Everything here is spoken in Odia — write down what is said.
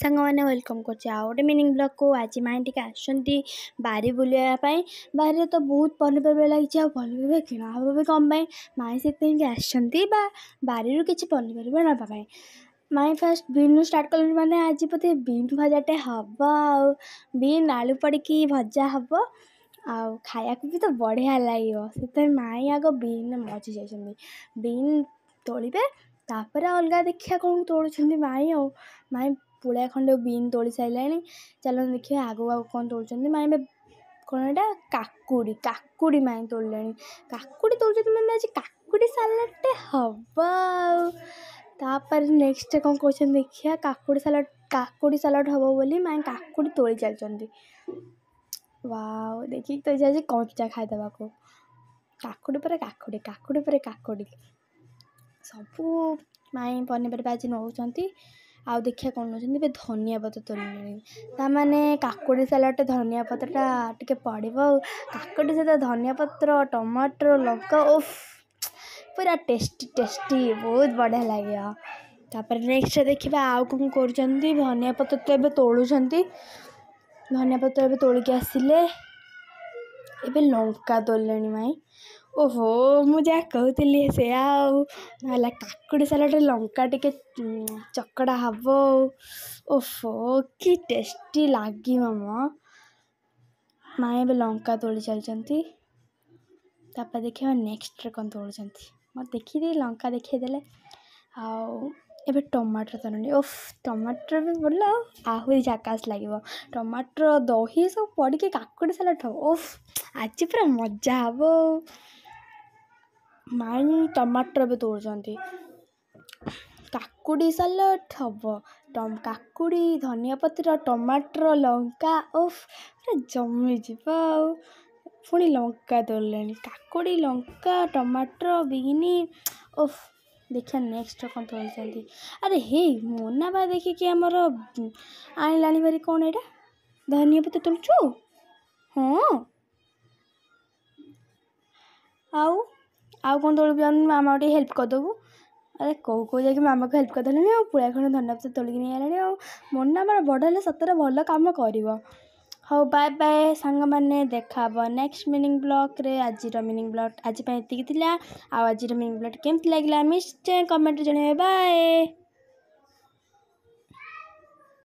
ସାଙ୍ଗମାନେ, welcome କରୁଛି ଆଉ ଗୋଟେ ମିନିଂ ବ୍ଲଗ୍କୁ। ଆଜି ମାଇଁ ଟିକେ ଆସିଛନ୍ତି ବାରି ବୁଲିବା ପାଇଁ। ବାରିରେ ତ ବହୁତ ପନିପରିବା ଲାଗିଛି, ଆଉ ପନିପରିବା କିଣା ହେବ ବି କ'ଣ ପାଇଁ? ମାଇଁ ସେଥିପାଇଁକି ଆସିଛନ୍ତି ବା ବାରିରୁ କିଛି ପନିପରିବା ନେବା ପାଇଁ। ମାଇଁ ଫାଷ୍ଟ ବିନ୍ରୁ ଷ୍ଟାର୍ଟ କଲେଣି, ମାନେ ଆଜି ବୋଧେ ବିନ୍ ଭଜାଟେ ହେବ, ଆଉ ବିନ୍ ଆଳୁ ପଡ଼ିକି ଭଜା ହେବ, ଆଉ ଖାଇବାକୁ ବି ତ ବଢ଼ିଆ ଲାଗିବ। ସେଥିପାଇଁ ମାଇଁ ଆଗ ବିନ୍ ମଜି ଯାଇଛନ୍ତି। ବିନ୍ ତୋଳିବେ, ତାପରେ ଅଲଗା ଦେଖିବା କ'ଣ ତୋଳୁଛନ୍ତି ମାଇଁ। ଆଉ ମାଇଁ ପୁଳାଏ ଖଣ୍ଡେ ବିନ୍ ତୋଳି ସାରିଲାଣି। ଚାଲନ୍ତୁ ଦେଖିବା ଆଗକୁ ଆଉ କ'ଣ ତୋଳୁଛନ୍ତି ମାଇଁ। ଏବେ କ'ଣ ଏଇଟା? କାକୁଡ଼ି, କାକୁଡ଼ି ମାଇଁ ତୋଳିଲେଣି। କାକୁଡ଼ି ତୋଳୁଛନ୍ତି ମାନେ ଆଜି କାକୁଡ଼ି ସାଲାଡ଼ଟେ ହେବ। ଆଉ ତାପରେ ନେକ୍ସଟ କ'ଣ କରୁଛନ୍ତି ଦେଖିବା। କାକୁଡ଼ି ସାଲାଡ଼, କାକୁଡ଼ି ସାଲାଡ଼ ହେବ ବୋଲି ମାଇଁ କାକୁଡ଼ି ତୋଳି ଚାଲିଛନ୍ତି। ୱାଓ, ଦେଖିକି ତ ଇଚ୍ଛା ଅଛି କଞ୍ଚା ଖାଇଦେବାକୁ। କାକୁଡ଼ି ପରେ କାକୁଡ଼ି, କାକୁଡ଼ି ପରେ କାକୁଡ଼ି, ସବୁ ମାଇଁ ପନିପରିବା ଆଜି ନେଉଛନ୍ତି। ଆଉ ଦେଖିବା କ'ଣ ନେଉଛନ୍ତି। ଏବେ ଧନିଆ ପତ୍ର ତୋଳିଲେଣି, ତା'ମାନେ କାକୁଡ଼ି ସାଲାଡ଼ଟା ଧନିଆ ପତ୍ରଟା ଟିକେ ପଡ଼ିବ। ଆଉ କାକୁଡ଼ି ସହିତ ଧନିଆ ପତ୍ର, ଟମାଟର, ଲଙ୍କା, ଓଫ୍, ପୁରା ଟେଷ୍ଟି ଟେଷ୍ଟି, ବହୁତ ବଢ଼ିଆ ଲାଗିବ। ତାପରେ ନେକ୍ସଟ ଦେଖିବା ଆଉ କ'ଣ କରୁଛନ୍ତି। ଧନିଆ ପତ୍ର ତ ଏବେ ତୋଳୁଛନ୍ତି। ଧନିଆ ପତ୍ର ଏବେ ତୋଳିକି ଆସିଲେ। ଏବେ ଲଙ୍କା ତୋଳିଲେଣି ମାଇଁ। ଓହୋ, ମୁଁ ଯାହା କହୁଥିଲି ସେୟା ଆଉ ହେଲା, କାକୁଡ଼ି ସାଲାଡ଼ରେ ଲଙ୍କା ଟିକେ ଚକଡ଼ା ହେବ। ଆଉ ଓହୋ, କି ଟେଷ୍ଟି ଲାଗିବ ମ। ମାଇଁ ଏବେ ଲଙ୍କା ତୋଳି ଚାଲିଛନ୍ତି। ତାପରେ ଦେଖିବା ନେକ୍ସଟରେ କ'ଣ ତୋଳୁଛନ୍ତି। ମୋତେ ଦେଖିଦେଇ ଲଙ୍କା ଦେଖେଇଦେଲେ। ଆଉ ଏବେ ଟମାଟର ତୋଳୁଣି। ଓଫ୍, ଟମାଟର ବି ପଡ଼ିଲା ଆଉ ଆହୁରି ଝାକାସ୍ ଲାଗିବ। ଟମାଟର, ଦହି ସବୁ ପଡ଼ିକି କାକୁଡ଼ି ସାଲାଡ଼ ହେବ। ଓଫ୍, ଆଜି ପୁରା ମଜା ହେବ। ମାଇଁ ଟମାଟର ଏବେ ତୋଳୁଛନ୍ତି, କାକୁଡ଼ି ସାଲାଡ଼ ହେବ। କାକୁଡ଼ି, ଧନିଆ ପତ୍ର, ଟମାଟର, ଲଙ୍କା, ଓଫ୍, ପୁରା ଜମିଯିବ। ଆଉ ପୁଣି ଲଙ୍କା ତୋଳିଲେଣି। କାକୁଡ଼ି, ଲଙ୍କା, ଟମାଟର, ବିନ୍, ଓଫ୍। ଦେଖିବା ନେକ୍ସଟ କ'ଣ ତୋଳୁଛନ୍ତି। ଆରେ ହେଇ, ମୋନା ବା ଦେଖିକି ଆମର ଆଣିଲାଣି ଭାରି। କ'ଣ ଏଇଟା? ଧନିଆ ପତ୍ର ତୋଳୁଛୁ? ହଁ। ଆଉ ଆଉ କ'ଣ ତୋଳିବୁ? ଯାଉନୁ, ମାମାକୁ ଟିକେ ହେଲ୍ପ କରିଦେବୁ। ଆରେ କେଉଁ କେଉଁ ଯାଇକି ମାମାକୁ ହେଲ୍ପ କରିଦେଲେଣି, ଆଉ ପୁଳାଏ ଖଣ୍ଡେ ଧନିଆ ପତ୍ର ତୋଳିକି ନେଇଆଇଲାଣି। ଆଉ ମୋନା ଆମର ବଡ଼ ହେଲେ ସତରେ ଭଲ କାମ କରିବ। ହଉ, ବାଏ ବାଏ ସାଙ୍ଗମାନେ, ଦେଖା ହେବ ନେକ୍ସଟ ମିନିଂ ବ୍ଲଗ୍ରେ। ଆଜିର ମିନିଂ ବ୍ଲଗ୍ ଆଜି ପାଇଁ ଏତିକି ଥିଲା। ଆଉ ଆଜିର ମିନିଂ ବ୍ଲଗ୍ କେମିତି ଲାଗିଲା ନିଶ୍ଚୟ କମେଣ୍ଟରେ ଜଣାଇବେ। ବାଏ।